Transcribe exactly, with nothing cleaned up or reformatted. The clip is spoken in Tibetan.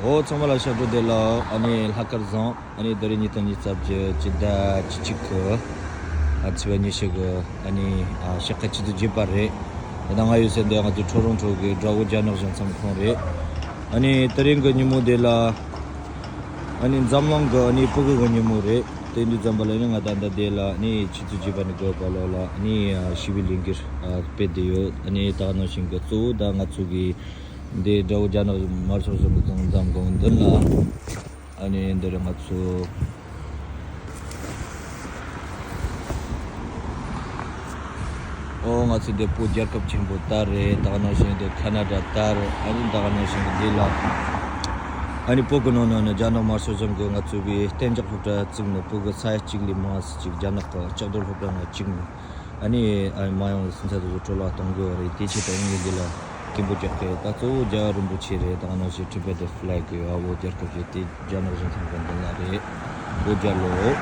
འོ་ཚང་མ་ལ་ཞབས་བྲོ་བདེ་ལེགས། ཨ་ནི་ལྷག་དཀར་བཟང་། ཨ་ནི་ད་རེས་ཉིས་སྟོང་ཉི་ཤུ་རྩ་བརྒྱད་སྤྱི་ཟླ་བཅུ་གཅིག་གི་ཨ་ཚེས་པ་ཉི་ཤུ་གི་ཨ་ནི་ཨ་ཞག་ཁ་ཆུ་ཚོད་བརྒྱད་པ་རེད། ད་ང་ཡོད་སའི་འདི་ང་ཚོ་ཁྲོ་རོང་ཁྲོ་གི་དགྲ་བོ་རྒྱ་ནག་གཞུང་ཚབ་ཁང་རེད། ཨ་ནི་དེ་རིང་གི་ཉིན་མོ་འདི་ལ་ཨ་ནི་འཛམ་གླིང་གི་ཨ་ནི་ཕྲུ་གུ་གི་ཉིན་མོ་རེད། དེ་འདི་ཙམ་པ་ལ་ནི་ང་ད་ལྟ་འདི་ལ་ཨ་ནི་ཆུ་ཚོད་བརྒྱད་པ་ནས་དགུ་པ་ལོ་ལ་ཨ་ནི་ཞི་བའི་ལས་འགུལ་སྤེལ་བསྡད་ཡོད། ཨ་ནི་ད་ག་ནང་བཞིན་གི་གཙོ་བོ་ད་ང་ཚོ་གི་འདི་དགྲ་བོ་རྒྱ་ནག་དམར་ཤོག་གཞུང་གི་གཙང་འཛོམས་དགོན་མདུན་ལ། ཨ་ནི་འདི་རུ་ང་ཚོ། ཨོ་ང་ཚོ་འདི་བོད་རྒྱལ་ཁབ་ཆེན་པོ་ལྟར་རེད། ད་ག་ནང་བཞིན་འདི་ཁ་ན་ཌ་ལྟར། ཨ་ནི་ད་ག་ནང་བཞིན་འདི་ལ་ཨ་ནི་བོད་གི་ནང་ན་ནི་རྒྱ་ནག་དམར་ཤོག་གཞུང་གི་ང་ཚོ་བའི་གཏན་འཇགས་སློབ་གྲྭ་བཙུགས་ནས་བོད་གི་ས་ཡ་གཅིག་ལས་མང་ཟིག་ཅིག་རྒྱ་ནག་གི་ལྕགས་རྡོ་སློབ་གྲྭ་ནང་བཅུག་ནས། ཨ་ནི་ཨ་མ་ཡོང་སེམས་ཚ་དེ་ཚོ་སྤྲོ་ལ་གཏོང་དགོས་རེད། དེ་ཆེད་དུ་ཨ་ནི་འདི་ལ་སྐད་འབོད་རྒྱག་གི། ད་གཙོ་བོ་རྒྱལ་བ་རིན་པོ་ཆེ་རེད། ད་ག་ནང་བཞིན་Tibetan flag གི་ཨ་བོད་རྒྱལ་ཁབ་ཀྱི་དེ་རྒྱ་ནག་གཞུང་ཚབ་ཁང་འདི་ལ་རེད། བོད་རྒྱལ་ལོ།